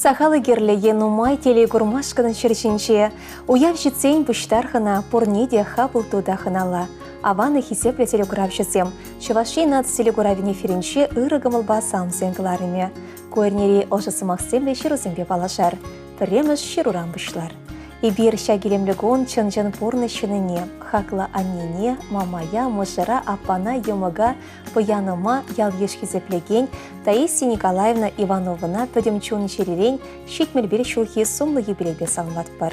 Сахал кирлӗ е нумай телей курмашкӑн ҫӗр ҫинче. Уяв ҫитсен пуҫтар-хӑна, пурне те хапӑл ту та хӑнала. Аван хисеплӗ телекуравҫӑсем, Чӑваш Ен наци телекуравӗн эфирӗнче ырӑ кӑмӑлпа саламсен кӑларӑмӗ. Ку эрнери ӑшӑ сӑмахсемлӗ ҫырусемпе паллашар. Пӗрремӗш ҫыруран пуҫлар. Эпир ҫак илемлӗ кун чӑн-чӑн пурнӑҫ ҫыннине, хаклӑ аннене, мамая, мӑшӑра, аппана, йӑмӑка, пӑянӑма ял-йыш хисеплекен Таисия Николаевна Ивановӑна пӗтӗм чун-чӗререн 71 ҫулхи сумлӑ юбилейпе саламлатпӑр.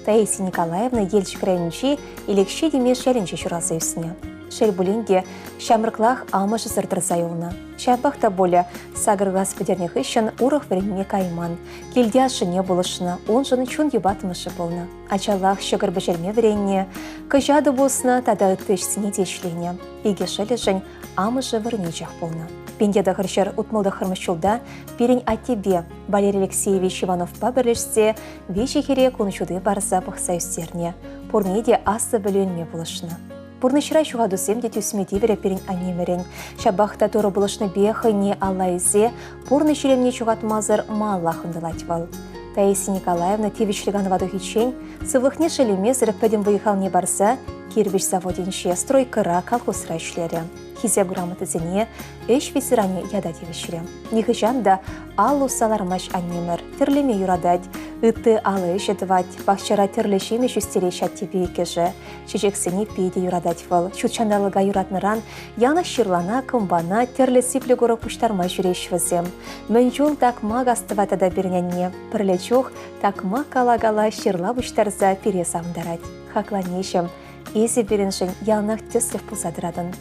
Таисия Николаевна Елчӗк районӗнчи Элекҫей Тимеш ялӗнче ҫуралса ӳснӗ. Шел пулин те, ҫамрӑклах амӑшӗсӗр тӑрса юлнӑ. Ҫапах та пулӗ, сакӑр класс пӗтернӗ хыҫҫӑн урӑх вӗренме кайман. Килте ашшӗне пулӑшнӑ, уншӑн чун йӑпатмӑшӗ пулнӑ. Ачаллах ҫӑкӑр пӗҫерме вӗреннӗ, кӑҫатӑ пуснӑ тата ытти ӗҫсене те ӗҫленӗ. Икӗ шӑлӗшӗн амӑшӗ вырӑнӗнчех пулнӑ. 1969 ҫулта пирӗн аттепе Валерий Алексеевич Ивановпа пӗрлешсе виҫӗ хӗре кун ҫути парса пӑхса ӳстернӗ, пурне те аслӑ пӗлӳ илме пулӑшнӑ. Пурнӑҫра ҫухатусем те тӳсме тиврӗ пирӗн аннемӗрӗн. Ҫапах та Турӑ пулӑшнипе хӑйне алла илсе пурнӑҫ илемне ҫухатмасӑр малаллах ӑнтӑлать вӑл. Таисия Николаевна тивӗҫлӗ канӑва тухиччен сывлӑхне шеллемесӗр пӗтӗм вӑй-халне парса кирпӗч заводӗнче, стройкӑра, колхозра ӗҫлерӗ. Хисеп грамотисене ӗҫ ветеранӗ ята тивӗҫрӗ. Нихӑҫан та ал усса лармасть аннемӗр, тӗрлеме юратать, ытти алӑ ӗҫӗ тӑвать, пахчара тӗрлӗ ҫимӗҫ ӳстерет аттепе иккӗшӗ. Чечексене питӗ юратать вӑл. Ҫут ҫанталӑка юратнӑран янӑ ҫырлана, кӑмпана, тӗрлӗ сиплӗ курӑк пуҫтарма ҫӳреҫ вӗсем. Мӗн чул такмак астӑвать тата пирӗн анне. Пӗрле чух такмак кала-кала ҫырла пуҫтарса пире савӑнтарать. Хакланеҫӗм, эсӗ пирӗншӗн яланах тӗслӗх пулса тӑратӑн.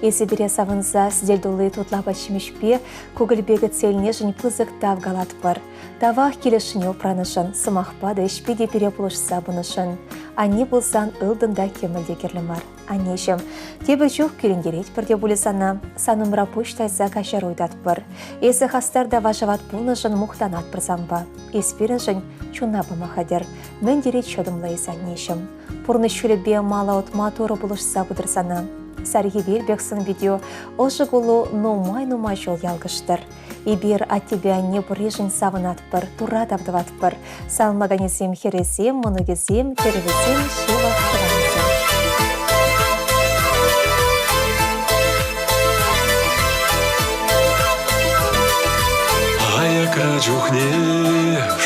Эсӗ пире савӑнса сӗтел тулли тутлӑ апат-ҫимӗҫпе кукӑльпе кӗтсе илнишӗн пысӑк тав калатпӑр. Тавах килӗшне упранӑшӑн, сӑмахпа та, ӗҫпе те пире пулӑшса пынӑшӑн. Анне пулсан ылтӑн та кӗмӗл те кирлӗ мар. Аннеҫӗм, тепӗр чух кӳрентеретпӗр те пулӗ сана. Сан умра пуҫ тайса каҫару ыйтатпӑр. Эсӗ хастар та вашават пулнӑшӑн мухтанатпӑр санпа. Эс пирӗншӗн чуна пама хатӗр. Мӗн тери чӑтӑмлӑ эс, аннеҫӗм. Пурнӑҫ ҫулӗпе мала утма Турӑ пулӑшса пытӑр сана. Сар хӗвел пек сӑн-питӳ, ӑшӑ кулу нумай-нумай ҫул ялкӑштӑр. Эпир аттепе анне пурришӗн савӑнатпӑр, Турра тав тӑватпӑр. Саламлаканӗсем хӗрӗсем, мӑнукӗсем, кӗрӗвӗсем, ҫывӑх тӑванӗсем. Аякра чухне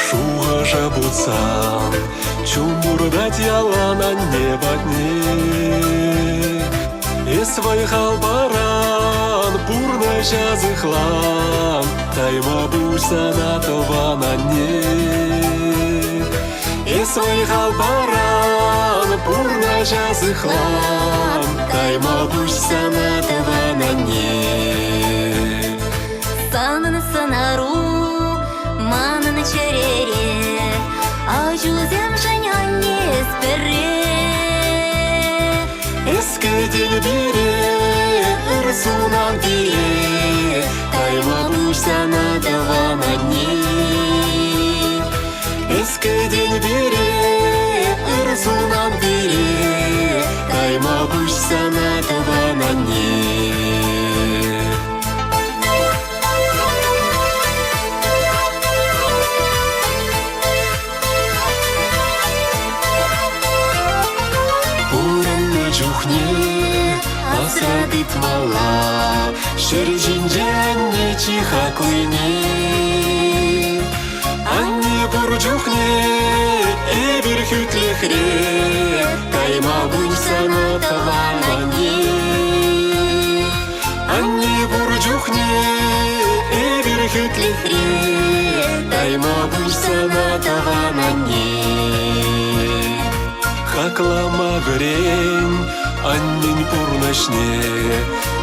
шухӑша путсан чун туртать ялан анне патне. Эс вӑй-хал паран, пурнӑҫа сыхлан, тайма пуҫ сана тӑван анне. Эс вӑй-хал паран, пурнӑҫа сыхлан, тайма пуҫ сана тӑван анне. Санӑн сӑнару манӑн чӗрере, Ачусемшӗн анне эс пӗрре. Эс кӗтен пире, ыр сунан пире, Тайма пуҫ сана тӑван анне. Эс кӗтен пире, ыр сунан пире, Тайма пуҫ сана тӑван анне. Пурӑннӑ чухне асра тытмалла ҫӗр ҫинче анне чи хаклине. Анне пур чухне эпир хӳтлӗхре, кайма пуҫ сана тӑван анне. Анне пур чухне эпир хӳтлӗхре, тайма пуҫ сана тӑван анне. Хаклама вӗрен аннен пурнӑҫне,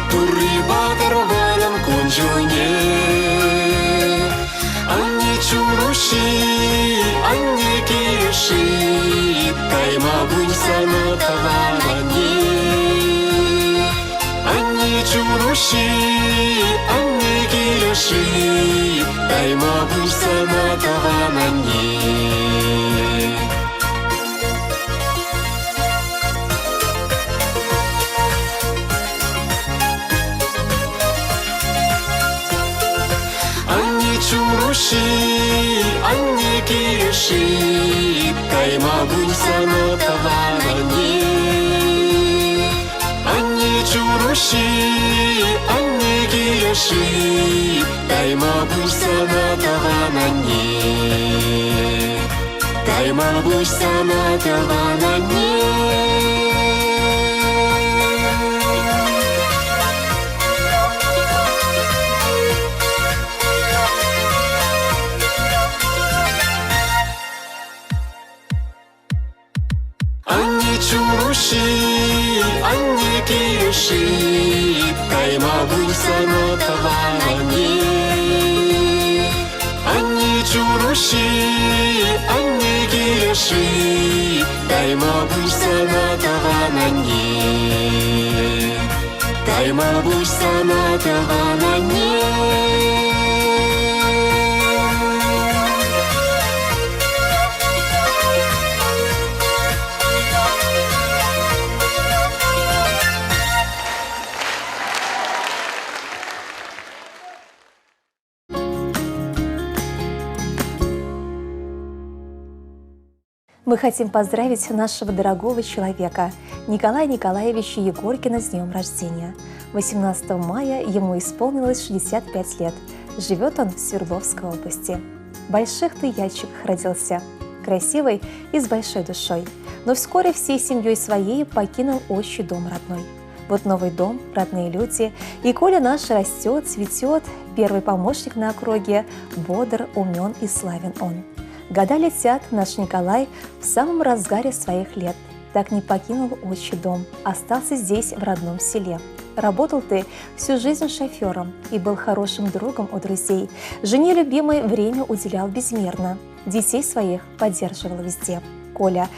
Турри патӑр вӑрӑм кун-ҫулне. Анне чун-уҫҫи, анне килӗши, тайма пуҫ сана тӑван анне. Анне чун-уҫҫи, анне килӗши, тайма пуҫ сана тӑван анне. Анне чун-уҫҫи. чунуҫҫи, анне килӗши, тайма пуҫ сана тӑван анне. Анне чунуҫҫи, анне килӗши, тайма пуҫ сана тӑван анне. Тайма пуҫ сана тӑван анне. Анне чунуҫҫи, анне килӗши, тайма пуҫ сана тӑван анне. Анне чунуҫҫи, анне килӗши, тайма пуҫ сана тӑван анне. Тайма пуҫ сана тӑван анне. Мы хотим поздравить нашего дорогого человека Николая Николаевича Егоркина с днем рождения. 18 мая ему исполнилось 65 лет. Живет он в Свердловской области. Больших ты ячиках родился, красивый и с большой душой. Но вскоре всей семьей своей покинул отчий дом родной. Вот новый дом, родные люди. И Коля наш растет, цветет, первый помощник на округе, бодр, умен и славен он. Года летят, наш Николай в самом разгаре своих лет. Так не покинул отчий дом, остался здесь, в родном селе. Работал ты всю жизнь шофером и был хорошим другом у друзей. Жене любимой время уделял безмерно. Детей своих поддерживал везде. Коля,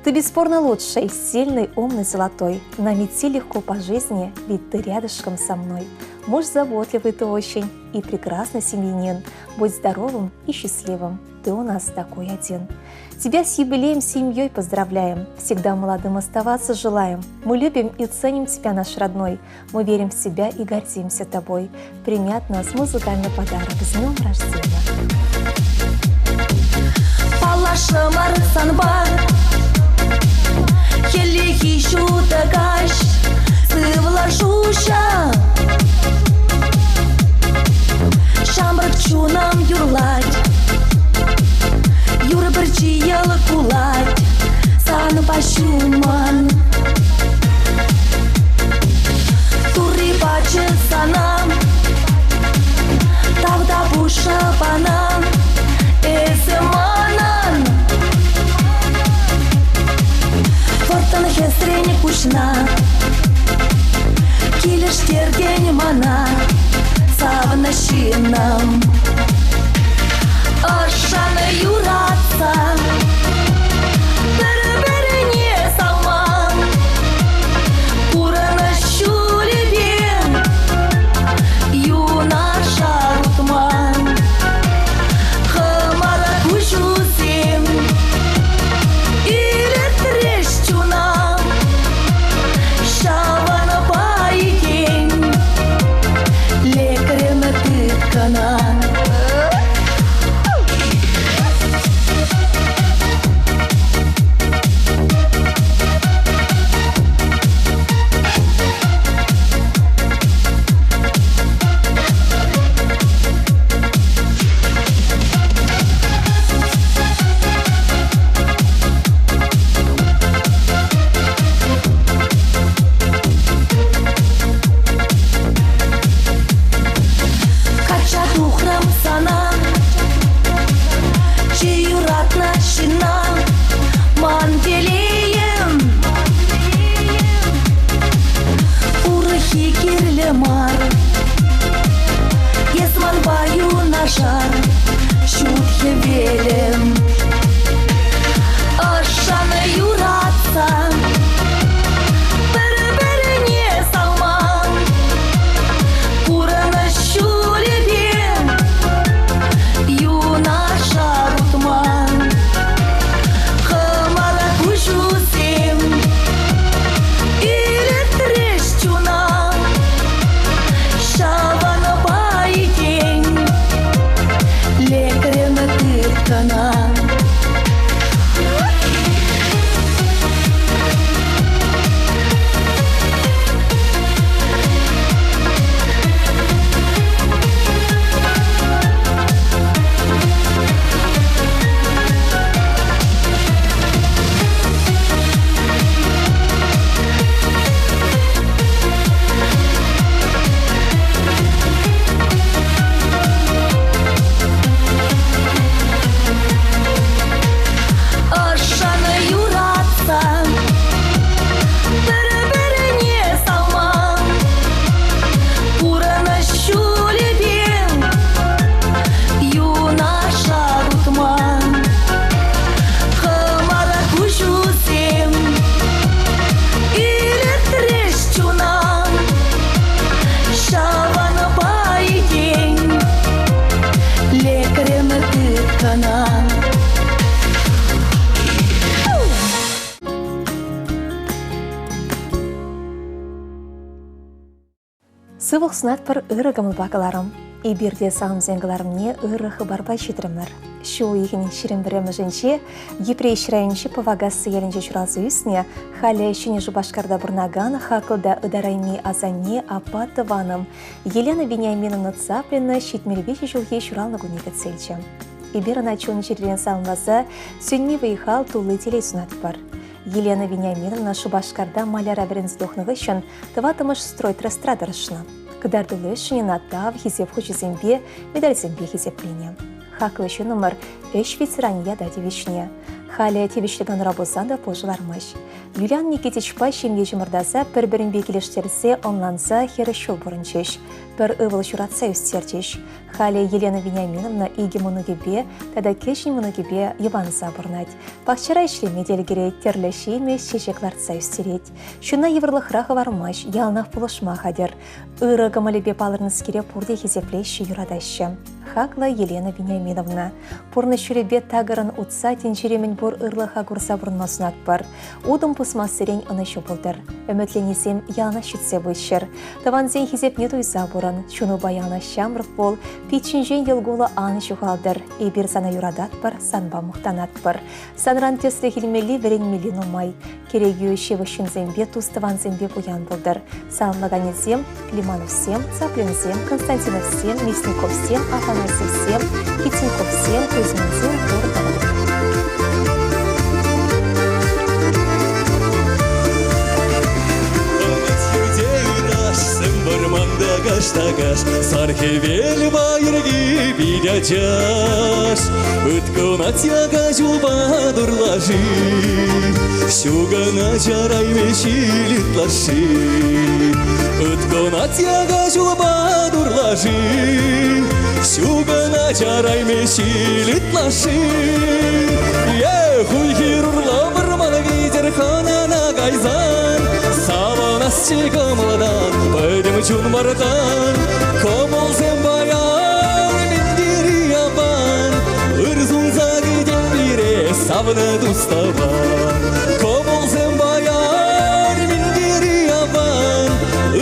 ты бесспорно лучший, сильный, умный, золотой. Нам идти легко по жизни, ведь ты рядышком со мной. Муж заботливый ты очень и прекрасный семьянин. Будь здоровым и счастливым. Ты у нас такой один. Тебя с юбилеем семьей поздравляем. Всегда молодым оставаться желаем. Мы любим и ценим тебя, наш родной. Мы верим в тебя и гордимся тобой. Прими от нас музыкальный подарок с днем рождения. Паллашрӑмӑр санпа Хӗллехи ҫутӑ каҫ Сывлӑш уҫӑ Ҫамрӑк чунӑм юрлать Юрӑ пӗрчи йӑл кулать Санпа ҫумӑн Турри пачӗ сана Тавтапуҫ шӑпана Эсӗ манӑн Вӑрттӑн хӗсрен куҫна Килӗштертен мана Савнӑ ҫыннӑм Ӑшшӑн юратса Пӗр-пӗрне савма Пурӑнӑҫ ҫулӗпе Юнашар утма Хӑмар куҫусем Илӗртрӗҫ чуна Ҫавӑнпа иккен Лекрӗм тыткӑна. Сывлӑх сунатпӑр ырӑ кӑмӑлпа кӑларӑм. Эпир те саламсен кӑларӑмне ырӑ хыпарпа ҫитрӗмӗр. Ҫу уйӑхӗн 21-мӗшӗнче Йӗпреҫ районӗнчи Пӑвакасси ялӗнче ҫуралса ӳснӗ, халӗ Ҫӗнӗ Шупашкарта пурӑнакан хаклӑ та ытарайми асанне аппа тӑванӑм Елена Вениаминовна Цаплина 73 ҫулхи ҫуралнӑ кунне кӗтсе илчӗ. Эпир ӑна чун-чӗререн саламласа сӳнми вӑй-хал тулли телей сунатпӑр. Елена Вениаминовна Шупашкарта маляра вӗренсе тухнӑ хыҫҫӑн тӑваттӑмӗш стройтрестра тӑрӑшнӑ. Кӑтартуллӑ ӗҫшӗн ӑна тав хисеп хучӗсемпе, медальсемпе хисепленӗ. Хаклӑ ҫыннӑмӑр ӗҫ ветеранӗ ята тивӗҫнӗ. Халӗ тивӗҫлӗ канура пулсан та пушӑ лармасть. Юлиан Никитичпа ҫемье чӑмӑртаса пӗр-пӗринпе килӗштерсе, ӑнланса хӗрӗх ҫул пурӑнчӗҫ. Пӗр ывӑл ҫуратса ӳстерчӗҫ. Халӗ Елена Вениаминовна икӗ мӑнукӗпе тата кӗҫӗн мӑнукӗпе йӑпанса пурӑнать. Пахчара ӗҫлеме те ӗлкӗрет, тӗрлӗ ҫимӗҫ, чечек лартса ӳстерет. Чуна йывӑрлӑхра хӑвармасть, яланах пулӑшма хатӗр. Ырӑ кӑмӑлӗпе палӑрнӑскере пурте хисеплеҫҫӗ, юратаҫҫӗ. Хаклӑ Елена Вениаминовна, пурнӑҫ ҫулӗпе такӑрӑн утса тӗнчери мӗнпур ырлӑха курса пурӑнма сунатпӑр. Утӑм пусмассерен ӑнӑҫу пултӑр. Ӗмӗтленисем яланах ҫитсе пыччӑр. Тӑвансен хисепне туйса пурӑн, чунупа яланах ҫамрӑк пул, пит ҫинчен йӑл-кулӑ ан ҫухалтӑр. Эпир сана юрататпӑр, санпа мухтанатпӑр. Санран тӗслӗх илмелли, вӗренмелли нумай. Кӗрекӳ ҫывӑх ҫынсемпе, тус-тӑвансемпе пуян пултӑр. Саламлаканӗсем Лимановсем, Цаплинсем, Константиновсем, Мясниковсем, Афанасьевсем, Китенковсем, Кузьминсем пур тӑван. Вӑрманта каш-та-каш, сар хӗвел пайӑрки пит ачаш. Ыткӑнать яка ҫулпа турлаши, Ҫукӑна чарайми ҫил ытлашши. Ыткӑнать яка ҫулпа турлаши, Ҫукӑна чарайми ҫил ытлашши. Е хуйхи урла вӑрман витӗр хӑнана кайсан, Савӑнасчӗ кӑмӑлтан, пӗтӗм чун вартан. Кӑмӑлсем паян минтер аван, Ыр сунса кӗтет пире савнӑ тус-тӑван. Кӑмӑлсем паян минтер аван,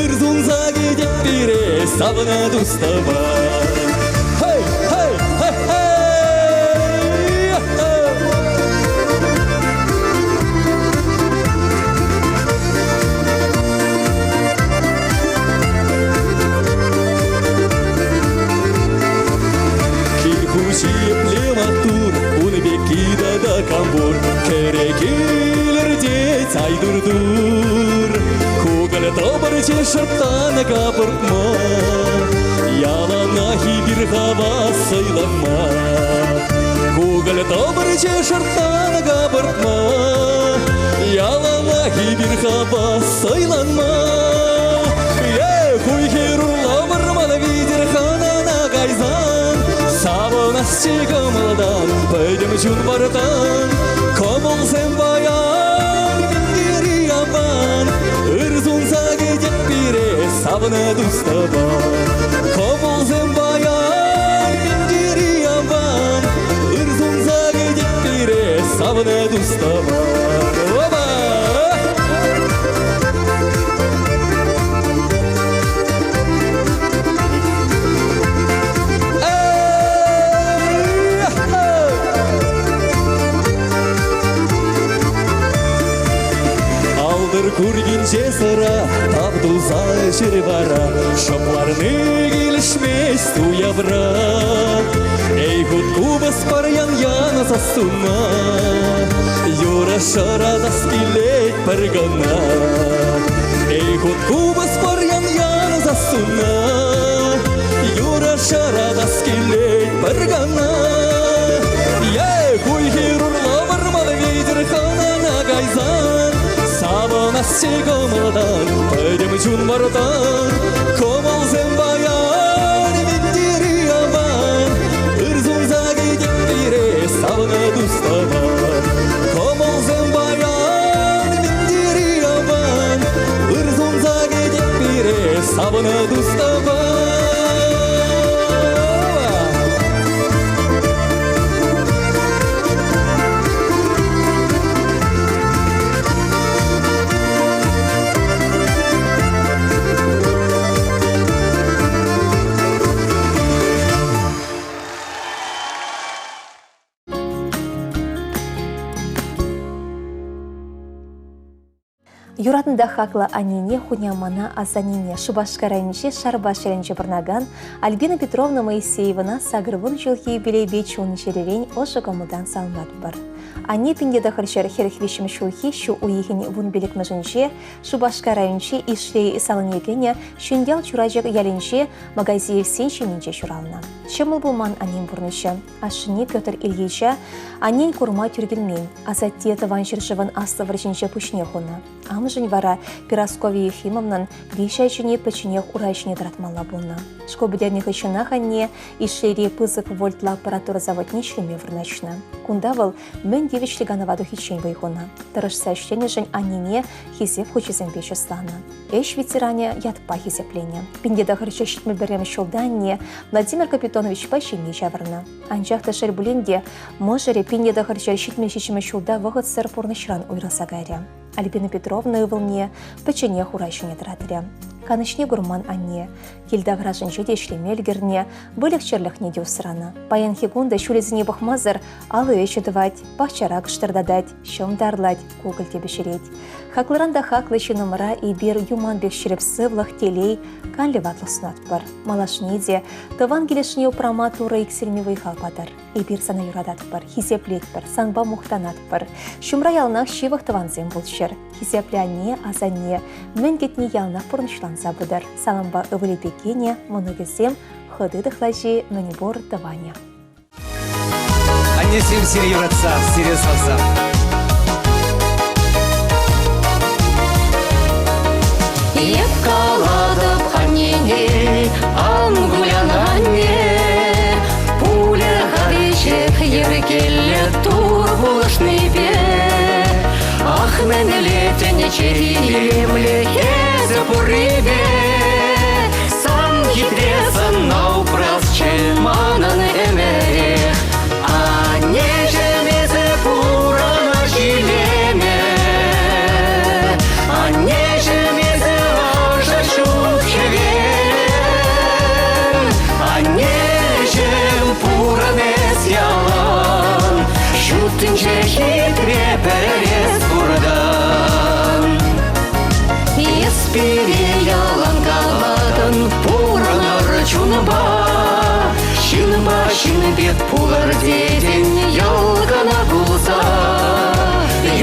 Ыр сунса кӗтет пире савнӑ тус-тӑван. Хей, хей, хей, хей! Кил хуҫи епле маттур, ун пекки тата кам пур? Кӗрекелӗртет ай-тур-тур. Кукӑль тӑпӑрчӗ шӑрттан капӑртма, яланах эпир хавас сӑйланма. Кукӑль тӑпӑрчӗ шӑрттан капӑртма, яланах эпир хавас сӑйланма. Эх, уй-хир урла вӑрман витӗр хӑнана кайсан, савӑнасчӗ кӑмӑлтан, пӗтӗм чун вартан. Кӑмӑлсем паян минтер аван, ыр сунса кӗтет пире савнӑ тус-тӑван. Кӑмӑлсем паян минтер аван, ыр сунса кӗтет пире савнӑ тус-тӑван. Опа! Алтӑр куркинче сӑра, тав туса ӗҫер вара, шӑпларни килӗшмест уявра. Эй, хут купӑс пар ян-ян сассуна, юрӑ шӑратас килет пӗр кӑна. Эй, хут купӑс пар ян-ян сассуна, юрӑ шӑратас килет пӗр кӑна. Е хуйхи урла вӑрман витӗр хӑнана кайсан, савӑнасчӗ кӑмӑлтан, пӗтӗм чун вартан. Кӑмӑлсем паян минтер аван, ыр сунса кӗтет пире савнӑ тус-тӑван. Кӑмӑлсем паян минтер аван, ыр сунса кӗтет пире савнӑ тус-тӑван. Юратнӑ та хаклӑ аннене, хунямана, асаннене Шупашкар районӗнчи Шарпаш ялӗнче пурӑнакан Альбина Петровна Моисеевӑна 80 ҫулхи юбилейпе чун-чӗререн ӑшӑ кӑмӑлтан саламлатпӑр. Анне 1943 ҫулхи ҫу уйӑхӗн 15-мӗшӗнче Шупашкар районӗнчи Ишлей салине кӗнӗ Ҫӗньял Чурачӑк ялӗнче Магазиевсен ҫемйинче ҫуралнӑ. Ҫӑмӑл пулман аннен пурнӑҫӗ. Ашшӗне Петр Ильича аннен курма тӳр килмен. Асатте Тӑван ҫӗршывӑн Аслӑ вӑрҫинче пуҫне хунӑ. Амӑшӗн вара Перасковья Ефимовнӑн виҫӗ ачине пӗчченех ура ҫине тӑратмалла пулнӑ. Шкул пӗтернӗ хыҫҫӑнах анне Ишлейри пысӑк вольтлӑ аппаратура заводне ӗҫлеме вырнаҫнӑ. Кунта вӑл мӗн тивӗҫлӗ канӑва тухиччен вӑй хунӑ. Тӑрӑшса ӗҫленӗшӗн аннене хисеп хучӗсемпе чысланӑ. Ӗҫ ветеранӗ ятпа хисепленӗ. 1971 ҫулта анне Владимир Капитоновичпа ҫемье ҫавӑрнӑ. Анчах та шел пулин те, мӑшӑрӗ 1977 ҫулта вӑхӑтсӑр пурнӑҫран уйрӑлса кайрӗ. Альбина Петровна ывӑлне пӗчченех ура ҫине тӑратрӗ. Канӑҫне курман анне. Кил таврашӗнче те ӗҫлеме ӗлкӗрнӗ, выльӑх-чӗрлӗхне те усранӑ. Паянхи кун та ҫулӗсене пӑхмасӑр алӑ ӗҫӗ тӑвать, пахчара кӑштӑртатать, ҫӑм тарлать, кукӑль те пӗҫерет. Хаклӑран та хаклӑ ҫыннӑмӑра эпир юман пек ҫирӗп сывлӑх, телей, канлӗ ватлӑх сунатпӑр. Малашне те тӑван килӗшне упрама Турӑ иксӗлми вӑй-хал патӑр. Эпир сана юрататпӑр, хисеплетпӗр, санпа мухтанатпӑр. Ҫумра яланах ҫывӑх тӑвансем пулччӑр. Хисеплӗ анне, асанне, мӗн кӗтни яланах пурнӑҫланса пытӑр. Салампа ывӑлӗпе кинӗ, мӑнукӗсем, хӑти тӑхлачи, мӗнпур тӑванӗ. Аннесем сире юратса, сире савса. Эп калатӑп аннене, ан кулян анне, пулӗ-ха веҫех йӗркеллӗ Тур пулӑшнипе. Ах, мӗнле тӗнче илемлӗ эсӗ пуррипе, сан хитре сӑнна упрасчӗ манӑн ӗмӗрех. Аннеҫӗм, эсӗ пурӑнӑҫ илемӗ. Аннеҫӗм, эсӗ ӑшӑ ҫут хӗвел. Аннеҫӗм, пурӑн эс ялан. Ҫут тӗнче хитре пӗр эс пуртан. Эс пире ялан калатӑн, пурӑнӑр чунпа. Ҫынпа ҫын пек пулӑр тетӗн, йӑл кӑна пулса.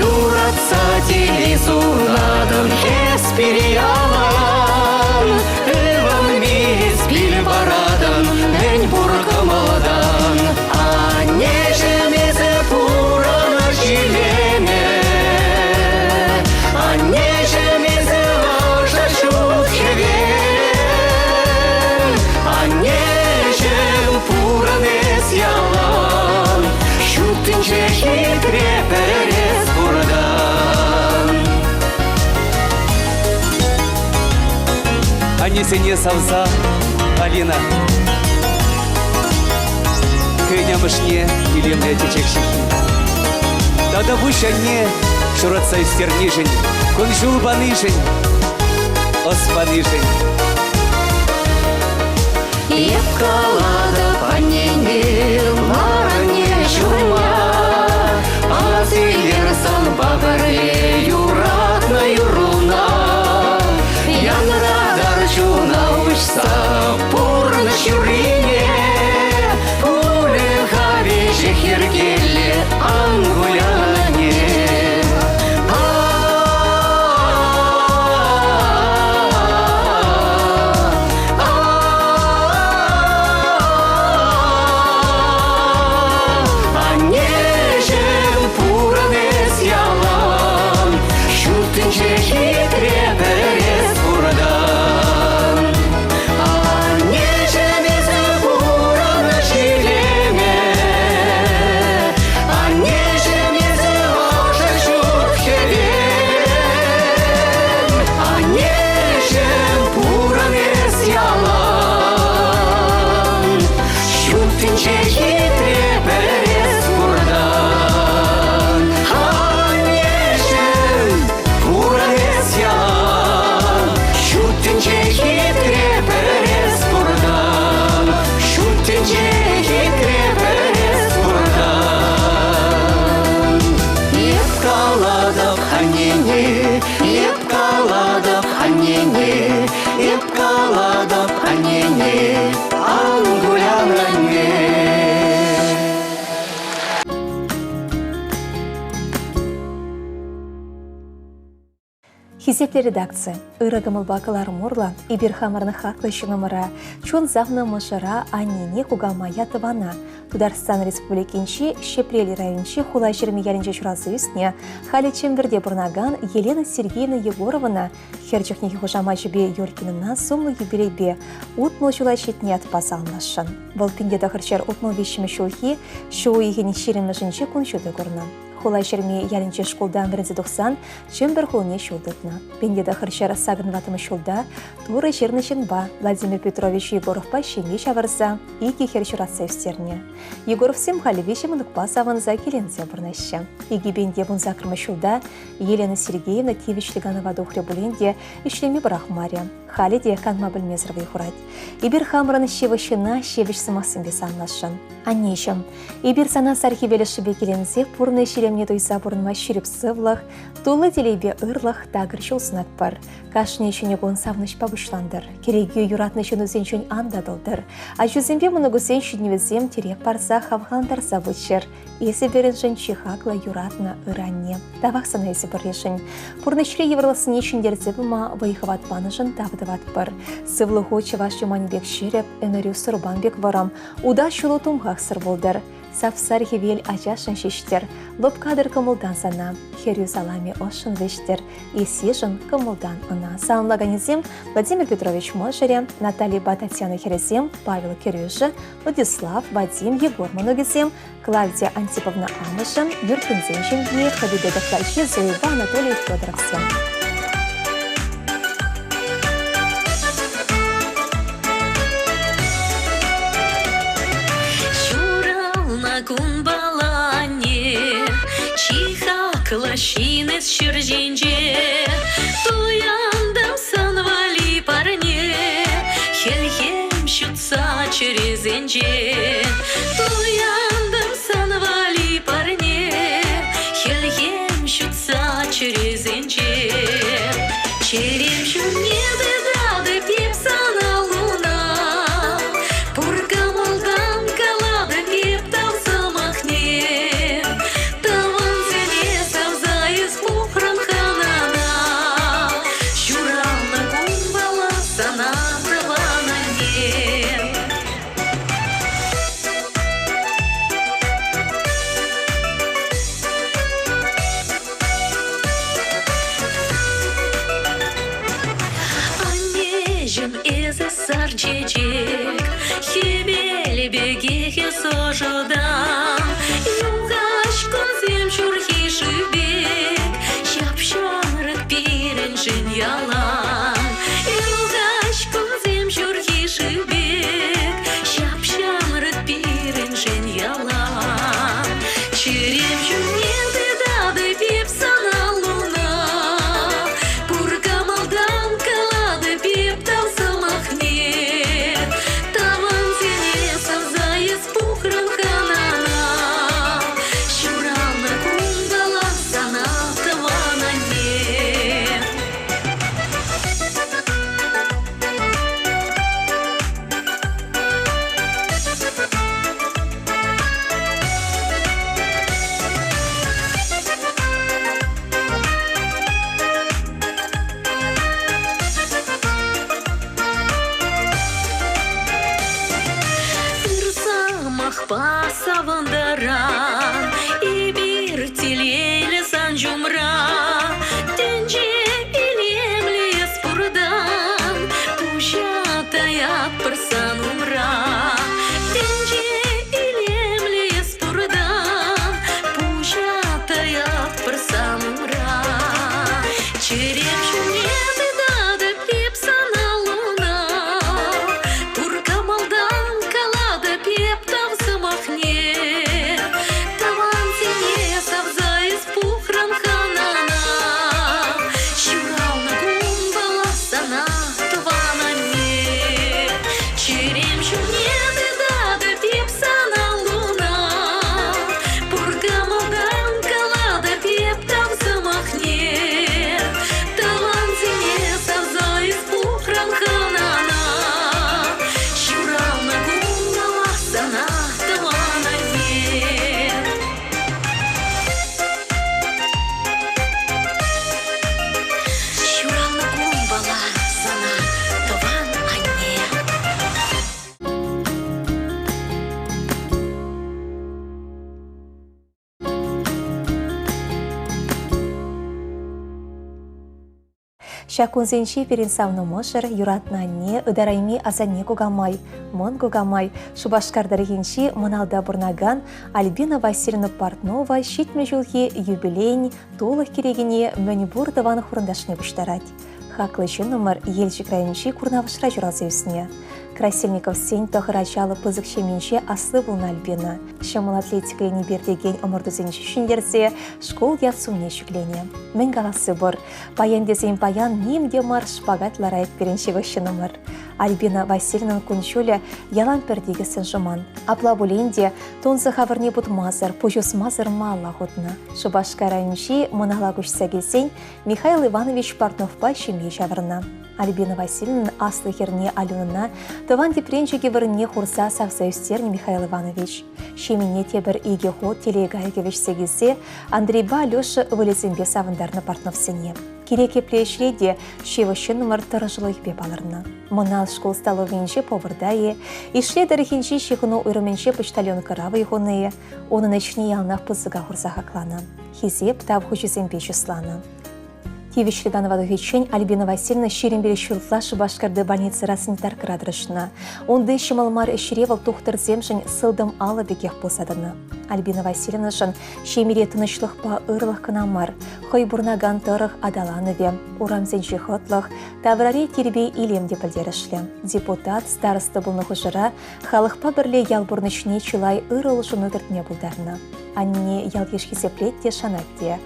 Юратса телей сунатӑн, эс пире ялан. Ывӑнми эс пил паратӑн, мӗн пур кӑмӑлтан. Аннеҫӗм, эсӗ пурӑнӑҫ илемӗ. Аннеҫӗм, эсӗ ӑшӑ ҫут хӗвел. Аннеҫӗм, пурӑн эс ялан. Ҫут тӗнче хитре пӗр эс пуртан. Аннесене савса, Алина. Хӑйӗн амӑшне илемлӗ чечек ҫыххи. Тата пуҫ анне ҫуратса ӳстернишӗн, кун-ҫул панишӗн, ӑс панишӗн. Эп калатӑп аннене, лар анне ҫумма, Ас илер санпа пӗрле юратнӑ юрруна. Янратар чуна уҫса пурнӑҫ юррине, Пулӗ-ха веҫех йӗркеллӗ, ан кулян анне. Хисеплӗ редакци, ырӑ кӑмӑлпа кӑларӑм урлӑ эпир хамӑрӑн хаклӑ ҫыннӑмӑра, чун савнӑ мӑшӑра, аннене, кукамая, тӑвана Тутарстан Республикинчи Ҫӗпрел районӗнчи Хулаҫырми ялӗнче ҫуралса ӳснӗ, халӗ Чӗмпӗрте пурӑнакан Елена Сергеевна Егоровӑна хӗр чухнехи хушамачӗпе Юркинӑна сумлӑ юбилейпе 60 ҫула ҫитнӗ ятпа саламласшӑн. Вӑл 1963 ҫулхи ҫу уйӑхӗн 20-мӗшӗнче кун ҫути курнӑ. Хулаҫырми ялӗнчи шкултан вӗренсе тухсан Чӗмпӗр хулине ҫул тытнӑ. 1984 ҫулта Турӑ ҫырнӑ ҫынпа Владимир Петрович Егоровпа ҫемье ҫавӑрса икӗ хӗр ҫуратса ӳстернӗ. Егоровсем халӗ виҫӗ мӑнукпа савӑнса киленсе пурӑнаҫҫӗ. 2018 ҫулта Елена Сергеевна тивӗҫлӗ канӑва тухрӗ пулин те ӗҫлеме пӑрахмарӗ. Халӗ те канма пӗлмесӗр вӑй хурать. Эпир хамӑрӑн ҫывӑх ҫынна ҫепӗҫ сӑмахсемпе саламласшӑн. Аннеҫӗм, эпир сана сар хӗвел ӑшшипе киленсе пурнӑҫ илемне туйса пурӑнма ҫирӗп сывлӑх, тулли телейпе ырлӑх, такӑр ҫул сунатпӑр. Кашни ҫӗнӗ кун савӑнӑҫпа пуҫлантӑр. Кӗреке юратнӑ ҫынусенчен ан татӑлтӑр. Ачусемпе мӑнукусен ҫитӗнӗвӗсем тӗрек парса хавхалантарса пыччӑр. Эсӗ пирӗншӗн чи хаклӑ, юратнӑ ырӑ анне. Тавах сана эсӗ пӗррешӗн. Пурнӑҫри йывӑрлӑхсене ҫӗнтерсе пыма вӑй-хӑват панӑшӑн тав тӑватпӑр. Сывлӑху чӑваш юманӗ пек ҫирӗп, ӗмӗрӳ сурпан пек вӑрӑм, утас ҫулу тумхахсӑр пултӑр. Сап-сар хӗвел ачашӑн ҫиҫтӗр, лӑпкатӑр кӑмӑлтан сана, хӗрӳ саламӗ ӑшшӑн вӗҫтӗр, эсишӗн кӑмӑлтан ӑна. Саламлаканӗсем Владимир Петрович мӑшӑрӗ, Натальйӑпа Татьяна хӗрӗсем, Павел кӗрӳшӗ, Владислав, Вадим, Егор мӑнукӗсем, Клавдия Антиповна амӑшӗ, Юркинсен ҫемйи, Хӑвипе тӑхлачи Зояпа Анатолий Федоровсем. Ҫуралнӑ кунпала анне, чи хаклӑ ҫын эс ҫӗр ҫинче. Туянтӑм сан валли парне, хӗлхем ҫутса чӗресенче. Туянтӑм сан валли парне, хӗлхем ҫутса чӗресенче. Чӗрем ҫумне тытатӑп эп сана луна, пур кӑмӑлтан калатӑп эп тав сӑмахне. Тӑвансене савса эс пухрӑн хӑнана, ҫуралнӑ кунпала сана тӑван анне. Аннеҫӗм, эсӗ сар чечек, хӗвел пекех эс ӑшӑтан. Юхаҫ кунсем ҫурхи шыв пек, ҫап-ҫамрӑк пирӗншӗн ялан. Юхаҫ кунсем ҫурхи шыв пек, ҫап-ҫамрӑк пирӗншӗн ялан. Чӗрем ҫумне тытатӑп эп сана луна, пур кӑмӑлтан калатӑп эп тав сӑмахне. Тӑвансене савса эс пухрӑн хӑнана, ҫуралнӑ кунпала сана тӑван анне. Ыр савӑнтаран эпир телейлӗ сан ҫумра. Тӗнче илемлӗ эс пуртан, пуҫа таятпӑр сан умра. Тӗнче илемлӗ эс пуртан, пуҫа таятпӑр сан умра. Чӗрем ҫумне тытатӑп эп сана луна, пур кӑмӑлтан калатӑп эп тав сӑмахне. Ҫак кунсенче пирӗн савнӑ мӑшӑр, юратнӑ анне, ытарайми асанне кукамай, мӑн кукамай, Шупашкар тӑрӑхӗнчи Мӑналта пурӑнакан Альбина Васильевна Портнова 70 ҫулхи юбилейӗн тулӑх кӗрекине мӗнпур тӑван хурӑнташне пуҫтарать. Хаклӑ ҫыннӑмӑр Елчӗк районӗнчи Курнавӑшра ҫуралса ӳснӗ. Красильниковсен тӑхӑр ачаллӑ пысӑк ҫемйинче асли пулнӑ Альбина. Ҫӑмӑл атлетика енӗпе иртекен ӑмӑртусенче ҫӗнтерсе шкул ят-сумне ҫӗкленӗ. Мӗн каласси пур, паян тесен паян ним те мар шпагат ларать пирӗн ҫывӑх ҫыннӑмӑр. Альбина Васильевнӑн кун-ҫулӗ ялан пӗр тикӗссӗн шӑман. Апла пулин те тунсӑх авӑрне путмасӑр, пуҫ усмасӑр малла хутнӑ. Шупашкар районӗнчи Мӑнала куҫса килсен Михаил Иванович Портновпа ҫемье ҫавӑрнӑ. Альбина Васильевнӑн аслӑ хӗрне Аленӑна тӑван тӗпренчӗкӗ вырӑнне хурса савса ӳстернӗ Михаил Иванович. Ҫемьене тепӗр икӗ хут телей кайӑкӗ вӗҫсе килсе Андрейпа Алеша ывӑлӗсемпе савӑнтарнӑ Портновсене. Кирек епле ӗҫре те ҫывӑх ҫыннӑмӑр тӑрӑшулӑхӗпе палӑрнӑ. Мӑнал шкул столовӑйӗнче поварта-и, Ишле тӑрӑхӗнчи ҫыхӑну уйрӑмӗнче почтальонкӑра вӑй хунӑ-и, унӑн ӗҫне яланах пысӑка хурса хакланӑ, хисеп тав хучӗсемпе чысланӑ. Тивӗҫлӗ канӑва тухиччен Альбина Васильевна 25 ҫул ытла Шупашкарти больницӑра санитаркӑра тӑрӑшнӑ. Унти ҫӑмӑл мар ӗҫре вӑл тухтӑрсемшӗн сылтӑм алӑ пекех пулса тӑнӑ. Альбина Васильевнӑшӑн ҫемьере тӑнӑҫлӑхпа ырлӑх кӑна мар, хӑй пурӑнакан тӑрӑх аталанӑвӗ, урамсенчи хӑтлӑх, таврари тирпей-илем те пӗлтерӗшлӗ. Депутат, староста пулнӑ хушӑра халӑхпа пӗрле ял пурнӑҫне чылай ырӑ улшӑну кӗртме пултарнӑ. Аннене ял-йыш хисеплет те, шанать те.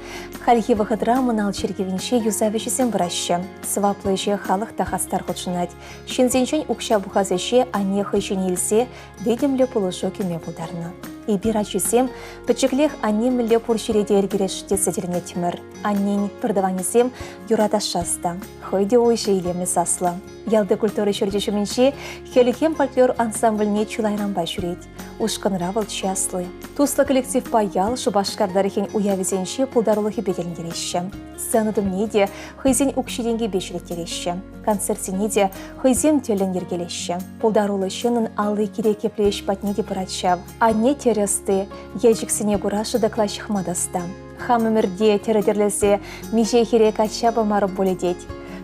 Хальхи вӑхӑтра Мӑнал чиркӗвӗнче юсав ӗҫӗсем пыраҫҫӗ. Сӑваплӑ ӗҫе халӑх та хастар хутшӑнать. Ҫынсенчен укҫа пухас ӗҫе анне хӑй ҫине илсе витӗмлӗ пулӑшу кӳме пултарнӑ. Эпир, ачисем, пӗчӗклех анне мӗнле пур ҫӗре те ӗлкӗрес тесе тӗлӗнеттӗмӗр. Аннен пӗртӑванӗсем юратасшӑ ӑста, хӑй те уҫӑ илемлӗ саслӑ. Ялти культура ҫурчӗ ҫумӗнчи Хӗлхем фольклор ансамбльне чылайранпа ҫӳрет. Ушкӑнра вӑл чи асли. Туслӑ коллективпа ял Шупашкар тӑрӑхӗн уявӗсенче пултарулӑхӗпе тӗлӗнтереҫҫӗ. Сцена тумне те хӑйсен укҫи-тенкипе ҫӳреттереҫҫӗ. Концертсене те хӑйсем тӗллӗн йӗркелеҫҫӗ. Пултаруллӑ ҫыннӑн алли кирек епле ӗҫ патне те пырать ҫав. Анне тӗрӗ ӑсти, Елчӗксене кура шӑтӑкла ҫыхма та ӑста. Хам ӗмӗрте тӗрӗ тӗрлесе миҫе хӗре качча памарӑм пулӗ тет.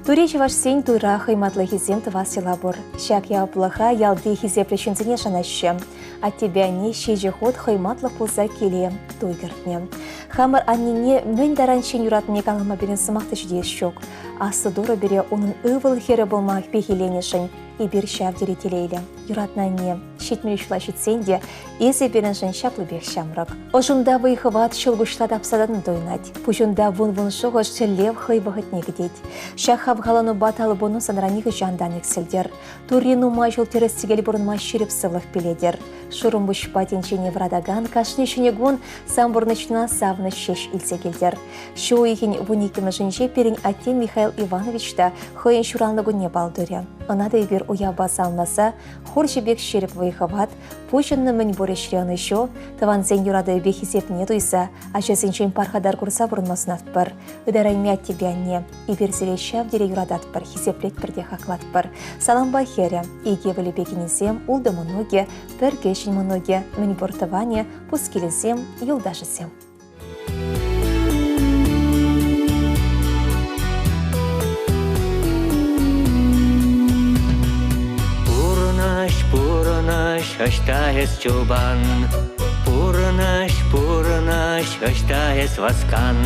Тури чӑвашсен туйра хӑйматлӑхӗсем тӑвас йӑла пур. Ҫак яваплӑха ялти хисеплӗ ҫынсене шанаҫҫӗ. Аттепе анне ҫичӗ хут хӑйматлӑх пулса киле туй кӗртнӗ. Хамӑр аннене мӗн таранччен юратнине калама пирӗн сӑмах та ҫитес ҫук. Аслӑ Турӑ пире унӑн ывӑл-хӗрӗ пулма пехиленӗшӗн эпир ҫав тери телейлӗ. Юратнӑ анне, 70 ҫула ҫитсен те эсӗ пирӗншӗн ҫаплипех ҫамрӑк. Ӑшунта вӑй-хӑват ҫӑлкуҫла тапса тӑнӑ туйӑнать. Пуҫунта вун-вун шухӑш тӗллев хӑй вӑхӑтне кӗтет. Ҫак хавхаланупа талпӑну санра нихӑҫан та ан иксӗлтӗр. Турри нумай ҫул тӗрӗс-тӗкел пурӑнма ҫирӗп сывлӑх пилетӗр. Шурӑмпуҫпа тӗнчене вӑратакан кашни ҫӗнӗ кун сан пурнӑҫна савӑнӑҫ ҫеҫ илсе килтӗр. Ҫу уйӑхӗн вуниккӗмӗшӗнче пирӗн атте Михаил Иванович та хӑйӗн ҫуралнӑ кунне паллӑ турӗ. Ӑна та эпир уявпа саламласа хурҫӑ пек ҫирӗп вӑй-хӑват, пуҫӑннӑ мӗнпур ӗҫре ӑнӑҫу, тӑвансен юратӑвӗпе хисепне туйса, ачасенчен пархатар курса пурӑнма сунатпӑр. Ытарайми аттепе анне, эпир сире ҫав тери юрататпӑр, хисеплетпӗр те хаклатпӑр. Салампа хӗрӗ, икӗ ывӑлӗпе кинӗсем, ултӑ мӑнукӗ, пӗр кӗҫӗн мӑнукӗ, мӗнпур тӑванӗ, пускилӗсем, юлташӗсем. Пурӑнаҫ, пурӑнаҫ, ӑҫта эс чупан? Пурӑнаҫ, пурӑнаҫ, ӑҫта эс васкан?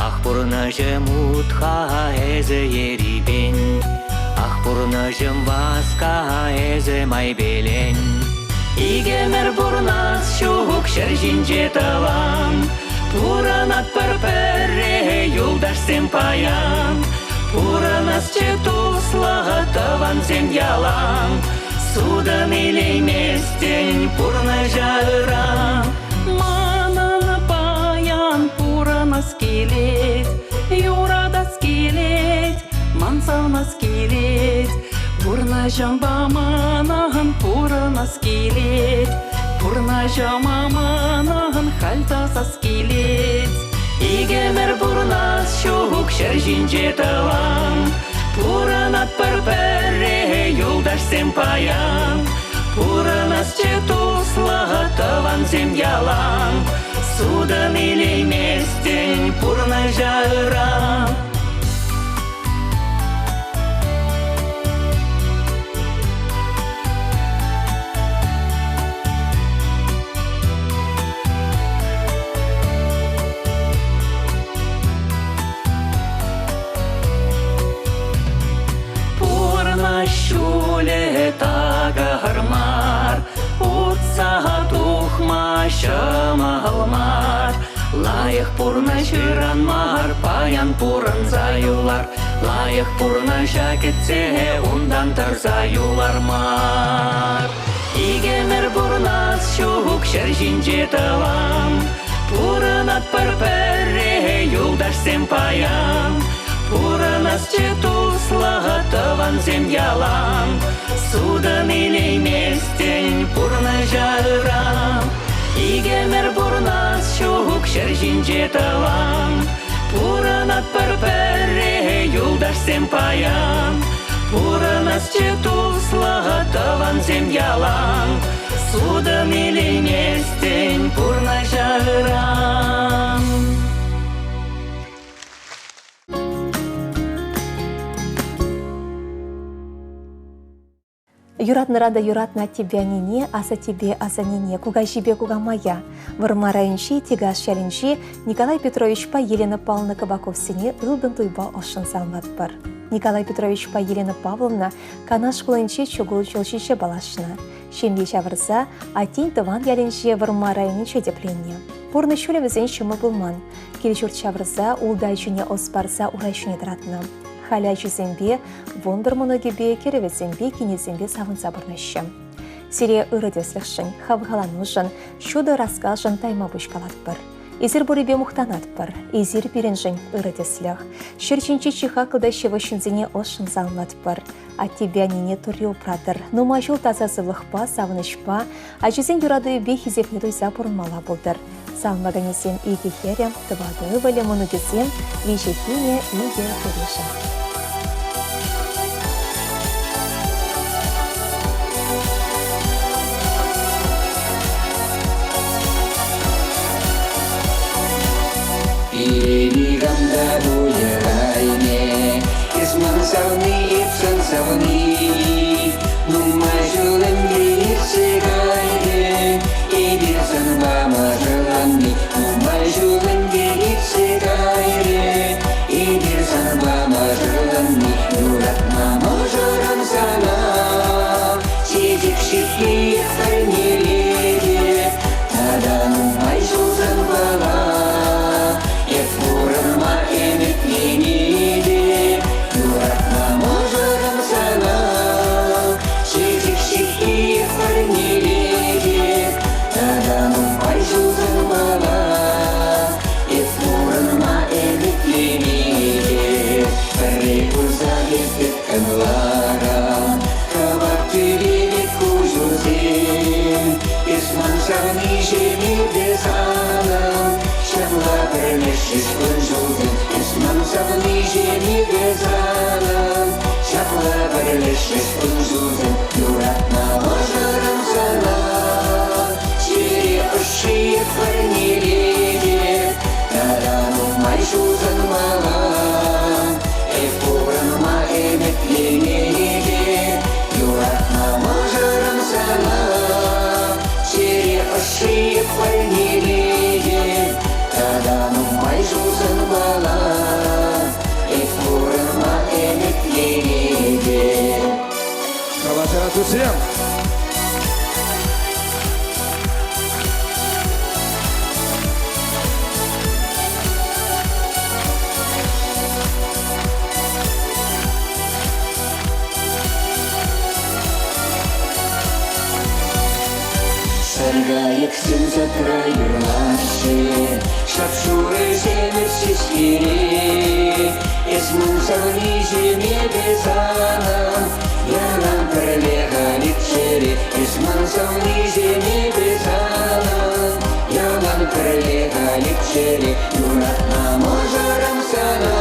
Ах, пурӑнаҫӑм ут-ха эсӗ ерипен, Ах, пурӑнаҫӑм васка эсӗ майпелен. Икӗмӗр пурӑнас ҫук ҫӗр ҫинче тӑван, Пурӑнатпӑр пӗрре юлташсем паян. Пурӑнасчӗ туслӑ тӑвансем ялан, Сутӑн илейместӗн пурнӑҫа ыран. Манӑн паян пурӑнас килет, юратас килет, ман савнас килет. Пурнӑҫӑмпа манӑн пурӑнас килет, пурнӑҫӑма манӑн халь тасас килет. Икӗмӗр пурӑнас ҫук ҫӗр ҫинче тӑван, Пурӑнатпӑр пӗрре юлташсем паян. Пурӑнасчӗ туслӑ тӑвансем ялан, Сутӑн илейместӗн пурнӑҫа ыран. Пурнӑҫ ҫулӗ такӑр мар, утса тухма ҫӑмӑл мар. Лайӑх пурнӑҫ ыран мар, паян пурӑнса юлар. Лайӑх пурнӑҫа кӗтсе унтан тӑрса юлар мар. Икӗмӗр пурнас ҫук ҫӗр ҫинче тӑван. Пурӑнатпӑр пӗрре, юлташсем паян. Пурӑнасчӗ туслӑ тӑвансем ялан. Сутӑн илейместӗн пурнӑҫа ыран. Икӗмӗр пурнас ҫук ҫӗр ҫинче тӑван. Пурӑнатпӑр пӗрре, юлташсем паян. Пурӑнасчӗ туслӑ тӑвансем ялан. Сутӑн илейместӗн пурнӑҫа ыран. Юратнӑран та юратнӑ аттепе аннене, асаттепе асаннене, кукаҫипе кукамая. Вӑрмар районӗнчи Тикаш ялӗнчи Николай Петровичпа Елена Павловна Кабаковсене ылтӑн туйпа ӑшшӑн саламлатпӑр. Николай Петровичпа Елена Павловна Канаш хулинче чукул ҫул ҫинче паллашнӑ. Ҫемье ҫавӑрса аттен тӑван ялӗнче Вӑрмар районӗнче тӗпленнӗ. Пурнӑҫ ҫулӗ вӗсен ҫӑмӑл пулман. Кил-ҫурт ҫавӑрса, ултӑ ачине ӑс парса ура ҫине тӑратнӑ. Халӗ ачисемпе, вунпӗр мӑнукӗпе, кӗрӗвӗсемпе, кинӗсемпе савӑнса пурӑнаҫҫӗ. Сире ырӑ тӗслӗхшӗн, хавхаланушӑн, ҫутӑ раскалшӑн тайма пуҫ калатпӑр. Эсир пуррипе мухтанатпӑр. Эсир пирӗншӗн ырӑ тӗслӗх. Ҫӗр ҫинчи чи хаклӑ та ҫывӑх ҫынсене ӑшшӑн саламлатпӑр. Аттепе аннене Турри упратӑр. Нумай ҫул таса сывлӑхпа, савӑнӑҫпа, ачисен юратӑвӗпе хисепне туйса пурӑнмалла пултӑр. Саламлаканӗсем икӗ хӗрӗ, тӑватӑ ывӑлӗ, мӑнукӗсем, виҫӗ кинӗ, икӗ кӗрешӗ. Пире никам та пулӑшаймӗ, эс ман савни, эп сан савни. Нумай ҫул ӗнтӗ иртсе кайрӗ, эпир санпа мӑшӑрланни. Нумай ҫул ӗнтӗ иртсе кайрӗ, эпир санпа мӑшӑрланни. Юратма мӑшӑрӑм сана, чечек ҫыххи парнелетӗп. Тата нумай ҫул санпала эп пурӑнма ӗмӗтленетӗп. Юратма мӑшӑрӑм сана, чечек ҫыххи парнелетӗп. Тата нумай ҫул санпала эп пурӑнма ӗмӗтленетӗп. Пӗрре курса эп тыткӑнларӑм, кӑвак тӳпе пек куҫусем. Эс ман савниҫӗм эпӗ санӑн, ҫапла пӗрлешрӗҫ кун-ҫулсем. Эс ман савниҫӗм эпӗ санӑн, ҫапла пӗрлешрӗҫ кун-ҫулсем. Юратнӑ мӑшӑрӑм сана, чӗре ӑшши парнелетӗп. Тата нумай ҫул сӑнмалла, эп пурӑнма ӗмӗтленетӗп. Юратнӑ мӑшӑрӑм сана, чӗре ӑшши парнелетӗп. Тата нумай ҫул сӑнмалла, эп пурӑнма ӗмӗтленетӗп. Калаҫара туссем! Саркайӑксем садра юрлаҫҫӗ, шап-шурӑ ҫемӗҫ ҫеҫкере. Эс ман савниҫӗм, эпӗ санӑн, ялан пӗрле халиччӗре. Эс ман савниҫӗм, эпӗ санӑн, ялан пӗрле халиччӗре. Юратнӑ мӑшӑрӑм сана,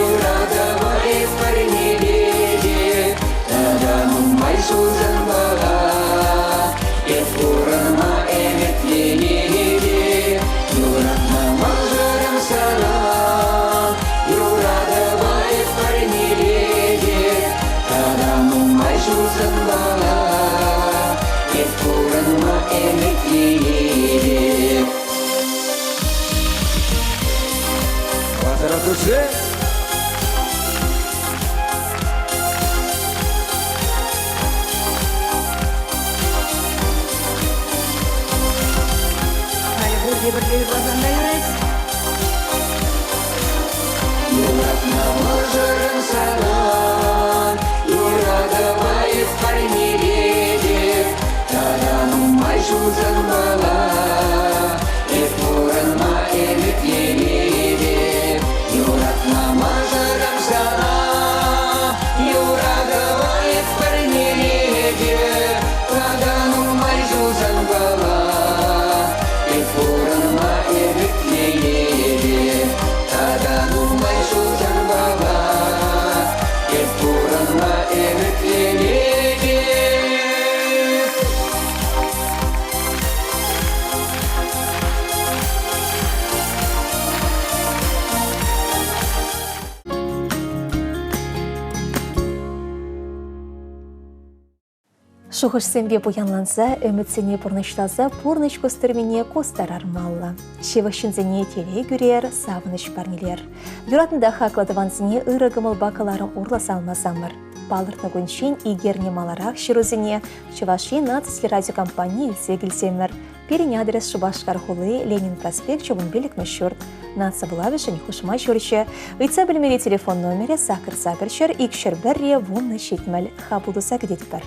юратӑва эп парнелетӗп. Тата нумай ҫулсанпала эп пурӑнма ӗмӗтленетӗп. Юратнӑ мӑшӑрӑм сана, юратӑва эп парнелетӗп. Тата нумай ҫулсанпала эп пурӑнма ӗмӗтленетӗп. Лазаров души! Шухӑшсемпе пуянланса, ӗмӗтсене пурнӑҫласа пурнӑҫ кустӑрмине кустарармалла. Ҫывӑх ҫынсене телей кӳрер, савӑнӑҫ парнелер. Юратнӑ та хаклӑ тӑвансене ырӑ кӑмӑлпа кӑларӑм урлӑ салмасамӑр. Палӑртнӑ кунччен икерне маларах ҫырусене Чӑваш Ен наци телерадиокомпани илсе килсемӗр. Пирӗн адрес Шупашкар хули, Ленин проспекчӗ, 15-мӗш ҫурт. Наци вулавӗшӗн хушма ҫурчӗ. Ыйтса пӗлмелли телефон номерӗ сакӑр сакӑр ҫӗр икҫӗр пӗрре 10 70. Хапӑл туса кӗтетпӗр.